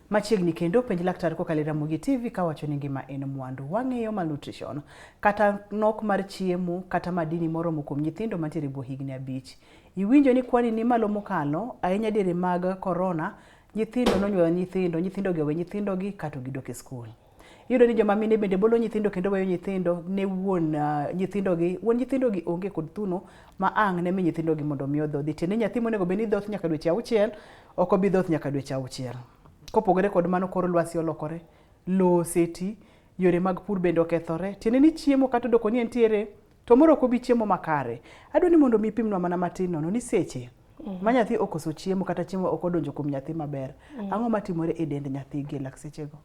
Machiegni kendo penj laktar kokalo e Ramogi TV kawacho ni ngima en mwandu. Wang'iyo malnutrition kata nok mar chiemo kata madini moromo kuom nyithindo mantiere e bwo higni 5. Iwinjo ni kwani ni malo mokalo ahinya diere mag korona, nyithindo nonyuolo nyithindo, nyithindo gi owe nyithindogi kato gidok e skul. Iyudo ni joma mine bende bolo nyithindo kendo weyo nyithindo ne wuon nyithindogi. Wuon nyithindogi onge kod thuno ma ang' ne mi nyithindogi mondo mi odhodhi. Tiende ni nyathi monego bed ni dhoth nyaka dweche 6, ok obi dhoth nyaka dweche 6. Kopogore kod mano kor lwasi olokore, lowo oseti, yore mag pur bende okethore. Tiende ni chiemo kata odoko ni entiere, to moro ok obi chiemo makare. Adwa ni mondo mi ipimnwa mana matin nono ni seche ma nyathi okoso chiemo kata chiemo ok odonjo kuom nyathi maber, ang'o matimore e dend nyathi gi e lak sechego?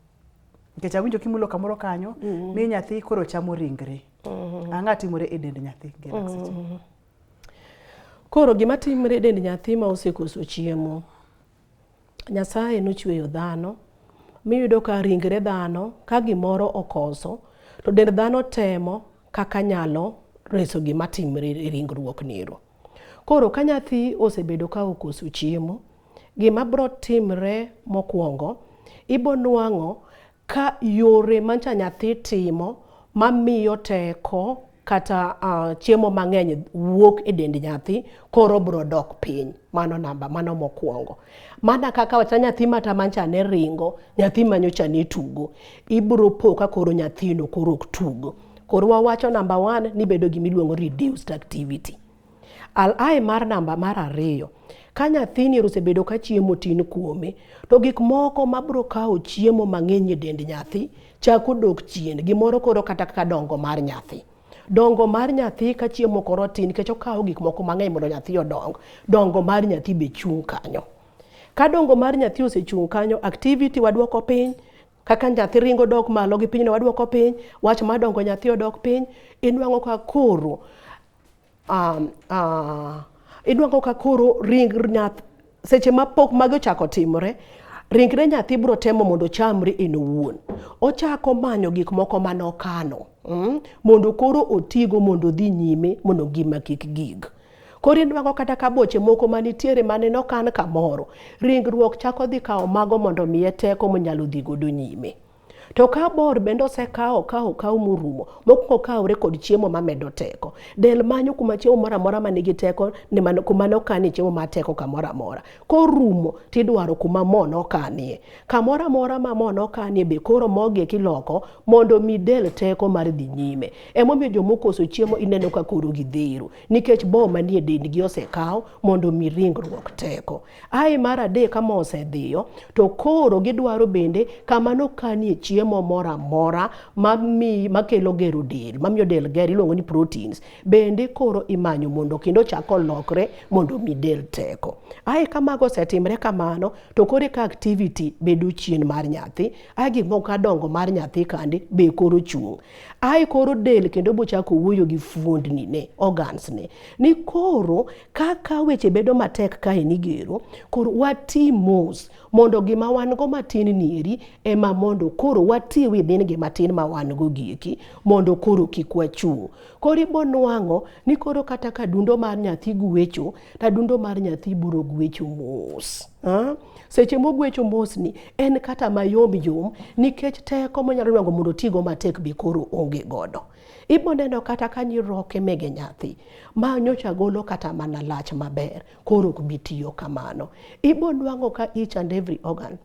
Nikech awinjo kimulo kamoro kanyo ni nyathi koro chamo ringre. Ang'o timore e dend nyathi gi e lak sechego? Koro gima timre e dend nyathi ma osekoso chiemo, Nyasaye nochweyo dhano, miyudo ka ringre dhano ka gimoro okoso, to dend dhano temo kaka nyalo reso gima timre e ringruok nero. Koro ka nyathi osebedo ka okoso chiemo, gima bro timre mokwongo, ibo nwang'o ka yore mancha nyathi timo mamiyo teko kata chiemo mang'eny wuok e dend nyathi koro bro dok piny. Mano namba, mano mokwongo. Mana kaka wacha nyathi mata mancha ne ringo, nyathi manyocha ne tugo, ibro po ka koro nyathino koro ok tugo. Koro wawacho namba 1 ni bedo gimiluongo reduced activity. Al ae mar namba mar 2, ka nyathini osebedo ka chiemo tin kuome, to gik moko mabro kawo chiemo mang'eny e dend nyathi chako dok chien. Gimoro koro kata kaka dongo mar nyathi. Dongo mar nyathi ka chiemo koro tin, nikech okawo gik moko mang'eny mondo nyathi odong. Dongo mar nyathi be chung' kanyo. Ka dongo mar nyathi osechung' kanyo, activity waduoko piny, kaka nyathi ringo dok malo gi piny no waduoko piny, wach mar dongo nyathi odok piny, inwang'o ka koro inwang'o ka koro ring nyathi, seche ma pok magi ochako timore, ringre nyathi biro temo mondo ochamre en owuon. Ochako manyo gik moko mane okano, mondo koro otigo mondo odhi nyime mondo ngima kik gig. Koro inwang'o kata ka boche moko manitiere mane nokan kamoro, ringruok chako dhi kawo mago mondo miye teko monyalo dhi godo nyime. To ka bor bende osekawo okawo okawo morumo, mokwongo okawore kod chiemo mamedo teko. Del manyo kuma chiemo moro amora manigi teko ni mano, kuma nokanie chiemo mar teko kamoro amora. Korumo tidwaro kuma mo nokanie. Kamoro amora ma mo nokanie be koro mogi kiloko mondo mi del teko mar dhi nyime. Emomiyo jomokoso chiemo ineno ka koro gidhero, nikech bo manie dendgi osekaw mondo mi ringruok teko. Ae mar 3 ka mo osedhiyo, to koro gidwaro bende kama nokanie chiemo moro amora makelo gero del, mamiyo del ger, iluongo ni proteins. Bende koro imanyo mondo kendo ochak olokre mondo mi del teko. Ae ka mago osetimre kamano, to koro eka activity bedo chien mar nyathi. Ae gik moko ka dongo mar nyathi kande be koro chung'. Ae koro del kendo bochako wuoyo gi fuondni ne, organs ne, ni koro kaka weche bedo matek kae ni gero, koro wati mos mondo gima wan go matin nieri ema mondo koro wati within gima tin ma wan go gieki mondo koro kik wachung'. Koro ibo nwang'o ni koro kata ka dundo mar nyathi gwecho, to adundo mar nyathi biro gwecho mos. Seche mogwecho mos ni en kata mayom yom nikech teko monyalo nwang'o mondo otigo matek be koro onge godo. Ibo neno kata ka nyiroke mege nyathi ma nyocha golo kata mana lach maber koro ok bi tiyo kamano. Ibo nwang'o ka each and every organ,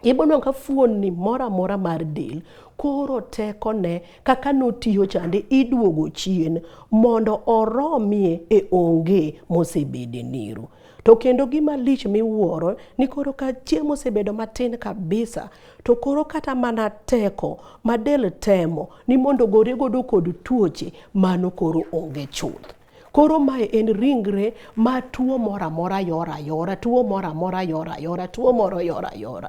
ibo nwang'o ka fuonni moro amora mar del koro tekone kaka notiyo chande iduogo chien mondo oromie e onge mosebede nero. To kendo gima lich miwuoro ni koro ka chiemo osebedo matin kabisa, to koro kata mana teko ma del temo ni mondo ogore godo kod tuoche, mano koro onge chuth. Koro mae en ringre ma tuo moro amora yora ayora, tuo moro amora yora ayora, tuo moro yora ayora.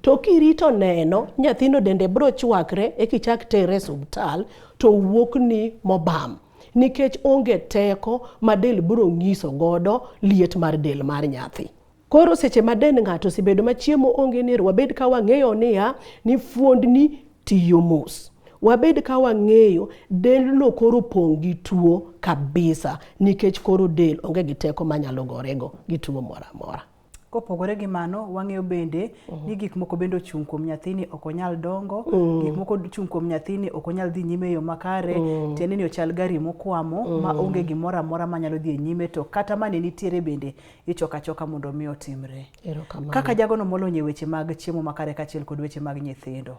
To kirito neno, nyathino dende bro chwakre ekichak tere e osiptal to wuok ni mobam. Nikech onge teko ma del bro nyiso godo liet mar del mar nyathi. Koro seche ma dend ng'ato osebedo ma chiemo onge ni wabed ka wang'eyo niya ni fuondni tiyo mos. Wabed ka wang'eyo delno koro pong' gi tuo kabisa nikech koro del onge gi teko manyalo gorego gi tuo moro amora. Kopogore gi mano, wang'eyo bende ni gik moko bende ochung' kuom nyathini ok onyal dongo, gik moko ochung' kuom nyathini ok onyal dhi nyime e yo makare, tiende ni ochal gari mokwamo ma onge gimoro amora manyalo dhi e nyime to kata mane nitiere bende ichoko achoka mondo mi otimre. Erokamano. Kaka jagono molony e weche mag chiemo makare kaachiel kod weche mag nyithindo.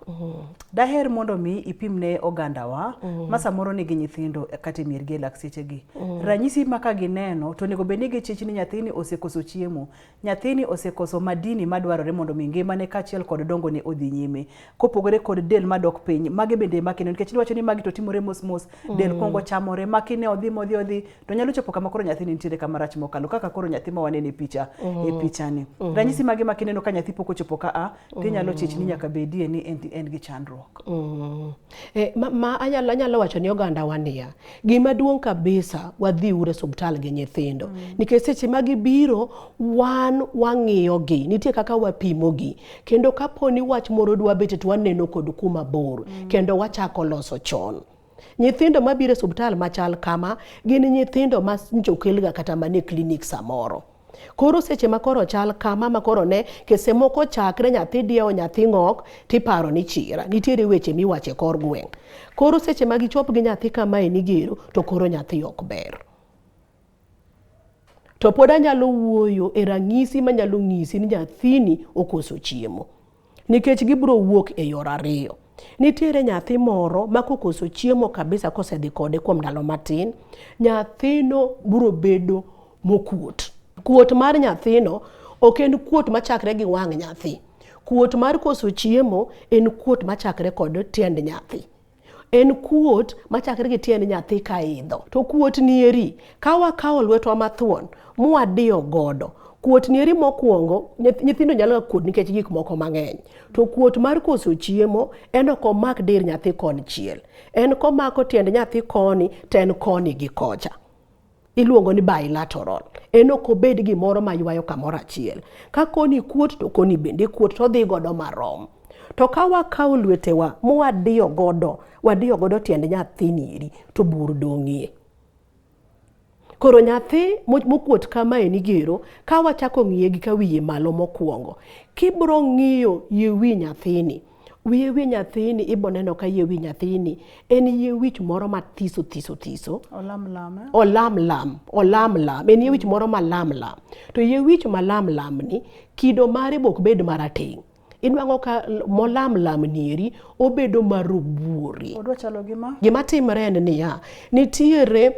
Daher mondo mi ipim ne ogandawa ma samoro nigi nyithindo kata e miergi e lak sechegi. Ranyisi ma ka gineno to onego bed ni gichich ni nyathini osekoso chiemo, nyathini osekoso madini madwarore mondo mi ngimane kaachiel kod dongone odhi nyime. Kopogore kod del madok piny, mage bende ema kineno nikech iwacho ni magi to timore mos mos, del kuongo chamore, ma kine odhi modhi odhi to nyalo chopo kama koro nyathini nitiere kama rach mokalo kaka koro nyathi ma waneno e picha e pichani. Ranyisi mage ma kineno ka nyathi pok ochopo ka a tinyalo chich ni nyaka bedie ni en gi chandruok. Ma anyalo wacho ni oganda wa niya, gima duong' kabisa wadhi uru e osuptal gi nyithindo. Nikech seche ma gibiro, wan wang'iyo gi, nitie kaka wapimo gi. Kendo kapo ni wach moro dwa betie to waneno kod kuma bor, kendo wachako loso chon. Nyithindo mabiro e osuptal machal kama, gin nyithindo ma nyocha okelga kata mana e klinik samoro. Koro seche ma koro chal kama ma koro ne kese moko chakre nyathi diewo nyathi ng'ok tiparo ni chira nitiere weche miwacho e kor gweng'. Koro seche ma gichop gi nyathi kamae ni gero to koro nyathi ok ber. To pod anyalo wuoyo e ranyisi manyalo nyisi ni nyathini okoso chiemo. Nikech gibiro wuok e yor ariyo. Nitiere nyathi moro ma kokoso chiemo kabisa kosedhi kode kuom ndalo matin, nyathino biro bedo mokuot. Kuot mar nyathino ok en kuot machakre gi wang' nyathi. Kuot mar koso chiemo en kuot machakre kod tiend nyathi. En kuot machakre gi tiend nyathi ka idho. To kuot nieri, ka wakawo lwetwa mathuon mwadiyo godo, kuot nieri mokwongo, nyithindo nyalo ga kuot nikech gik moko mang'eny. To kuot mar koso chiemo, en ok omak dir nyathi konchiel. En komako tiend nyathi koni, to en koni gi kocha. Iluongo ni bilateral. En ok obed gimoro maywayo kamoro achiel. Ka koni kuot to koni bende kuot to odhi godo marom. To ka wakawo lwetewa mwadiyo godo, wadiyo godo tiend nyathini eri, to bur dong'ie. Koro nyathi mokuot kamae ni gero, ka wachako ng'iye gi ka wiye malo mokwongo, kibro ng'iyo yie wi nyathini, wiye wi nyathini ibo neno ka yie wi nyathini en yie wich moro mathiso thiso thiso. Olam lam. Olam lam, olam lam, en yie wich moro malam lam. To yie wich malam lam ni, kido mare bok bed marateng'. Inwang'o ka molam lam nieri, obedo marobuore. Odwa chalo gi ma? Gima timre en niya, nitiere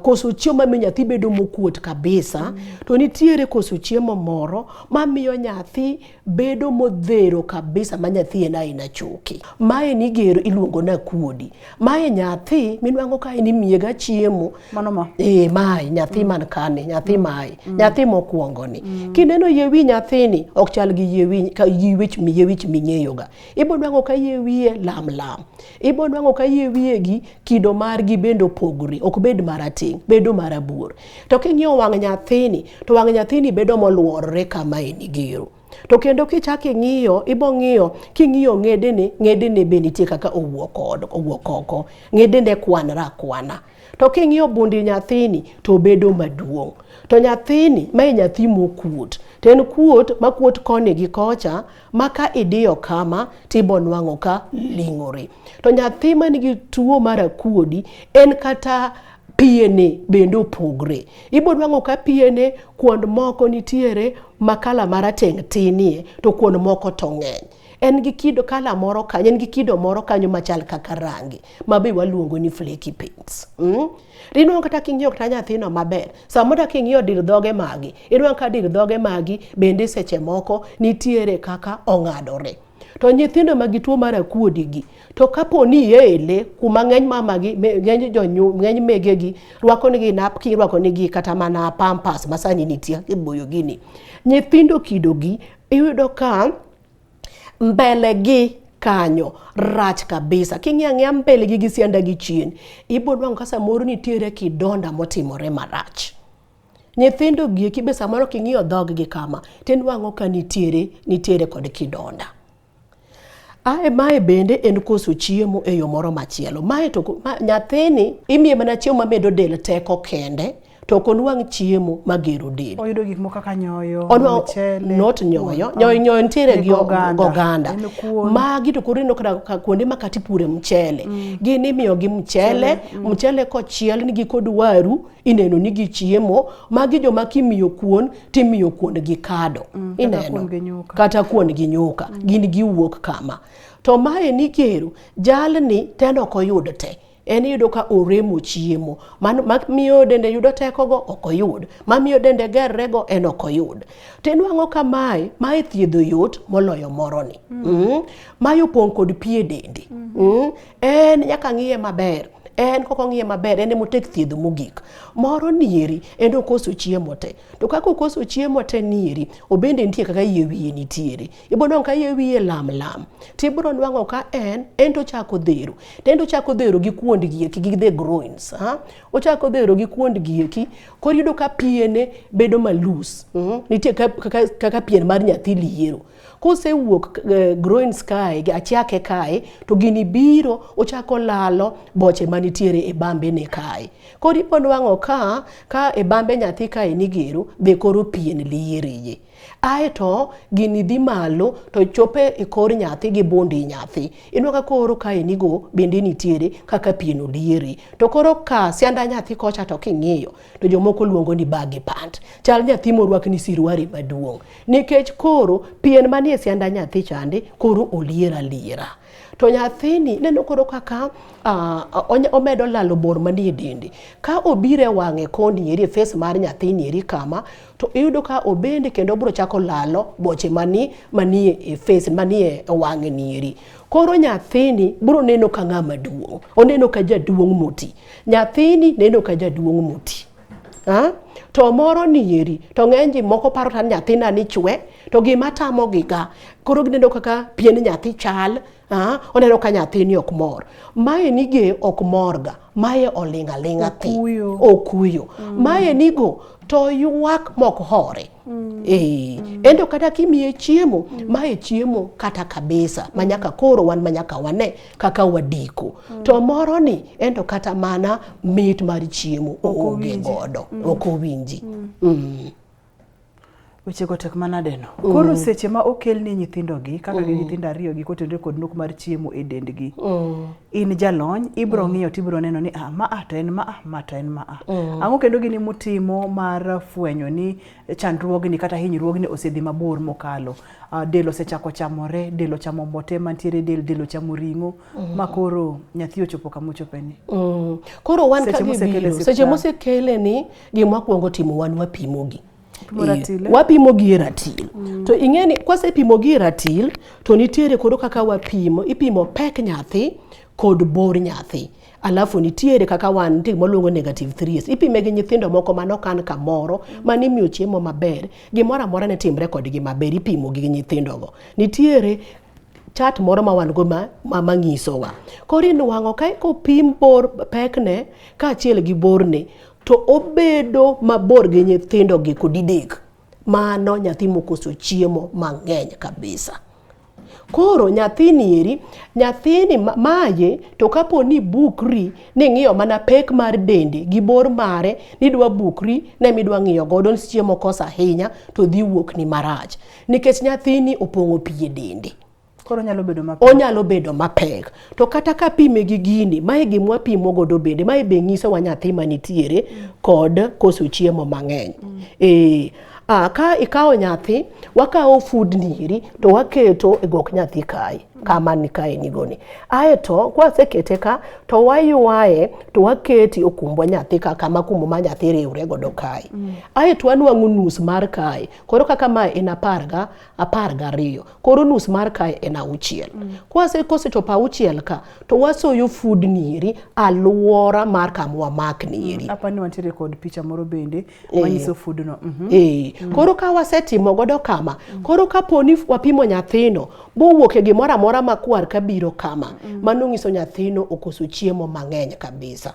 koso chiemo mamiyo nyathi bedo mokuot kabisa, to nitiere koso chiemo moro mamiyo nyathi bedo modhero kabisa ma nyathi en aina choke. Mae ni gero iluongo ni akuodi. Mae nyathi minwang'o ka en imiyega chiemo. Mano ma? Mae nyathi man kani, nyathi mae, nyathi mokwongo ni. Kineno yie wi nyathini ok chal gi yie wi, ka yie wich, yie wich ming'eyoga. Ibo nwang'o ka yie wiye lam lam. Ibo nwang'o ka yie wiye gi kido margi bende opogore, ok bed marateng', bedo marabuor. To king'iyo wang' nyathini, to wang' nyathini bedo moluorore kama en gero. To kendo kichako ing'iyo, ibo ng'iyo, king'iyo ng'edene, ng'edene be nitie kaka owuok oko, owuok oko. Ng'edene kwanre akwana. To king'iyo bundi nyathini, to obedo maduong'. To nyathini, mae nyathi mokuot. To en kuot makuot koni gi kocha, ma ka idiyo kama, tibo nwang'o ka ling'ore. To nyathi manigi tuo mar akuodi, en kata piene bende opogre. Ibo nwang'o ka piene kuond moko nitiere ma kala marateng' tinie, to kuond moko to ng'eny. En gi kido kala moro kanyo, en gi kido moro kanyo machal kaka rangi, ma be waluongo ni flaky paints. Inwang'o kata king'iyo kata nyathino maber, samoro king'iyo dir dhoge magi, inwang'o ka dir dhoge magi bende seche moko nitiere kaka ong'adore. To nyithindo ma gi tuo mar akuodi gi, to kapo ni iele kuma ng'eny mamagi, ng'eny jonyu, ng'eny megegi rwako nigi napkin, rwako nigi kata mana pampers ma sani nitie iboyo gini. Nyithindo kido gi iyudo ka mbele gi kanyo rach kabisa. King'iyo ang'iya mbele gi gi sianda gi chien, ibo nwang'o ka samoro nitiere kidonda motimore marach. Nyithindo gi eki be samoro king'iyo dhog gi kama, tinwang'o ka nitiere kod kidonda. Ae mae bende en koso chiemo e yo moro machielo. Mae to ma, nyathini imiye mana chiemo mamedo del teko kende, to ok onwang' chiemo magero del. Oyudo gik moko kaka nyoyo, mchele, not nyoyo, nyoyo nyoyo nitiere gi oganda. Magi to koro ineno kata kuonde ma kata ipure mchele. Gin imiyo gi mchele, mchele kochiel nigi kod waru, ineno ni gichiemo. Magi joma kimiyo kuon timiyo kuon gi kado. Ineno. Kata kuon gi nyuka. Gin giwuok kama. To mae ni gero, jalni to en ok oyud te. En iyudo ka oremo chiemo. Mano mamiyo dende yudo tekogo ok oyud. Mamiyo dende gerrego en ok oyud. To inwang'o ka mae, mae thiedho yot moloyo moroni. Mae opong' kod pi e dende. En nyaka ng'iye maber. En kok ong'iye maber, en emotek thiedho mogik. Moro nieri, en okoso chiemo te. To kaka okoso chiemo te nieri, obende nitie kaka yie wiye nitiere. Ibiro nwang'o ka yie wiye lam lam. Tibiro nwang'o ka en to ochako dhero. To en to ochako dhero gi kuond gi eki, gi the groins. Ha? Ochako dhero gi kuond gi eki, koro iyudo ka piene bedo malus. Nitie kaka pien mar nyathi liero. Kosewuok groins kae, achiake kae, to gini biro, ochako lalo boche manitiere e bambene kae. Koro ibiro nwang'o ka e bambe nyathi kae nigero, be koro pien liere. Aeto gini dhi malo to chope e kor nyathi gi bund i nyathi. Inwang'o ka koro kae nigo bende nitiere kaka pien oliere. To koro ka sianda nyathi kocha to king'iyo to jomoko luongo ni baggy pant. Chal nyathi morwak ni siruari maduong'. Nikech koro pien manie sianda nyathi chande koro olier aliera. To nyathini neno koro kaka omedo lalo bor manie dende. Ka obiro e wang'e koni eri e face mar nyathini eri kama, to iyudo ka obende kendo obiro chako lalo boche manie e face, manie e wang'e ni eri. Koro nyathini biro neno ka ng'ama duong', oneno ka jaduong' moti. Nyathini neno ka jaduong' moti. Ha? To moro ni eri, to ng'eny ji moko paro ta nyathina ni chwe, to gima tamogi ga, koro gineno kaka pien nyathi chal, ha? Oneno ka nyathini ok mor. Mae ni ge ok morga, mae oling' aling'a thi. Okuyo. Okuyo. Mae nigo to ywak mok hore. Endo kata kimiye chiemo, mae chiemo kata kabisa, ma nyaka koro wan ma nyaka wane kaka wadiko. To moro ni endo kata mana mit mar chiemo oonge godo, ok owinji. Wechego tek manadeno. Koro seche ma okelni nyithindogi kaka gin nyithindo ariyo gi kotenore kod nok mar chiemo e dendgi. In jalony, ibiro ng'iyo tibiro neno ni ma a to en ma a, ma to en ma a. Ang'o kendo gini mutimo mar fwenyo ni chandruogni kata hinyruogni osedhi mabor mokalo? Del osechako chamore, del ochamo mote mantiere e del, del ochamo ring'o, ma koro nyathi ochopo kama ochopeni. Koro wan ka gibiro, seche mosekele ni gima wakwongo timo wan wapimogi. Wapimo gi e ratil. To ing'e ni kwasepimo gi e ratil, to nitiere koro kaka wapimo, ipimo pek nyathi kod bor nyathi. Alafu nitiere kaka wan nitie gima waluongo negative 3s. Ipime gi nyithindo moko manokan kamoro, manimiyo chiemo maber, gimoro amora ne timre kodgi maber, ipimo gi nyithindogo. Nitiere chat moro ma wan go manyisowa. Koro inwang'o ka kopim bor pekne kaachiel gi borne, to obedo mabor gi nyithindo gi kod didek. Mano nyathi mokoso chiemo mang'eny kabisa. Koro nyathini eri, nyathini maye to kapo ni bukri ni ng'iyo mana pek mar dende gi bor mare, nidwa bukri ne midwa ng'iyo godo ni chiemo koso ahinya to dhi wuok ni marach. Nikech nyathini opong'o pi e dende. Koro onyalo bedo mapek. Onyalo bedo mapek. To kata ka pime gi gini, mae gima wapimo godo bende, mae be nyisowa nyathi manitiere kod koso chiemo mang'eny. Ka ikawo nyathi, wakawo fudni eri to waketo e gok nyathi kae, kama ni kae nigoni. Aeto kwasekete ka to waywaye to wakete okumbwa nyathi ka, kama kumbo ma nyathi riwre godo kae. Aeto wanwang'o nus mar kae. Koro kaka mae en 12. Koro nus mar kae en 6. Kosechopo 6 ka, to wasoyo fudni eri aluora mar kama wamakni eri. Apa ni wantiere kod picha moro bende manyiso fudno. Koro ka wasetimo godo kama, koro kapo ni wapimo nyathino, bowuok e gimoro amora makwar kabiro kama, mano nyiso nyathino okoso chiemo mang'eny kabisa.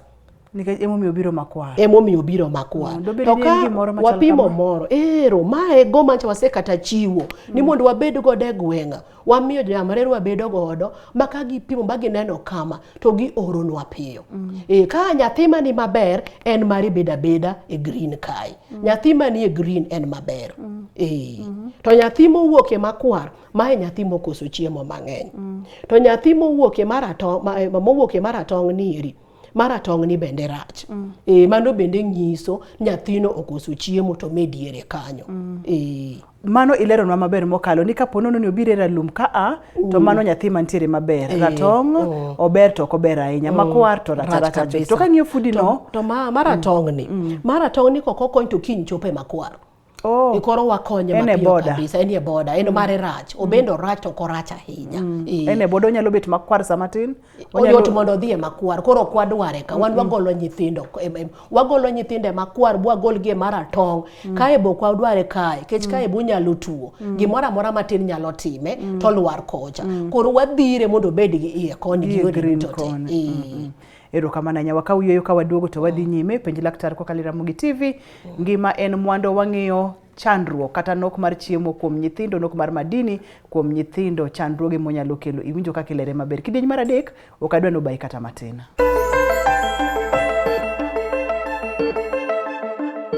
Nikech emomiyo obiro makwar. Emomiyo obiro makwar. Dobed To ni en ka gimoro machal wapimo kama? moro, ero mae go mancha wasekata chiwo ni mondo wabed godo e gweng'a. Wamiyo joyamrerwa wabedo godo ma ka gipimo ma gineno kama to gioronwa piyo. E, ka nyathi mani maber en mari bedo abeda e green kae. Nyathi mani e green en maber. E. To nyathi mowuok e makwar mae nyathi mokoso chiemo mang'eny. To nyathi mowuok e maratong' ma, mowuok e maratong' nieri maratong' ni bende rach. E, mano bende nyiso nyathino okoso chiemo to me diere kanyo. E. Mano ileronwa maber mokalo ni kapo nono ni obiro e ralum ka a to mano nyathi mantiere maber. Ratong' ober to ok ober ahinya. Makwar to rach Rach aracha. kabisa. To kang'iyo fudi no, To ma maratong' ni, maratong' ni kok okony to kiny chopo e makwar. oh, Koro wakonye En e mapiyo border. kabisa. En e boda. En mare rach. Obende orach to ok orach ahinya. Eh. en e boda onyalo bet makwar sama tin. Oyot mondo odhi e makwar koro ok wadware ka wan wagolo nyithindo wagolo nyithindo e makwar bwagolgi e maratong' kae be ok wadware kae nikech kae be onyalo tuo gimoro amora matin nyalo time to lwar kocha koro wadhire mondo obed gi iye koni gi Iye yore green duto te. koni. Eh. Erokamano ahinya. Wakaw yueyo ka waduogo to wadhi nyime. Penj laktar kokalo e Ramogi TV. Ngima en mwandu wang'iyo chandruok kata nok mar chiemo kuom nyithindo, nok mar madini kuom nyithindo, chandruoge monyalo kelo. Iwinjo kaka ilere maber. Kidieny mar adek ok adwa ni obayi kata matin.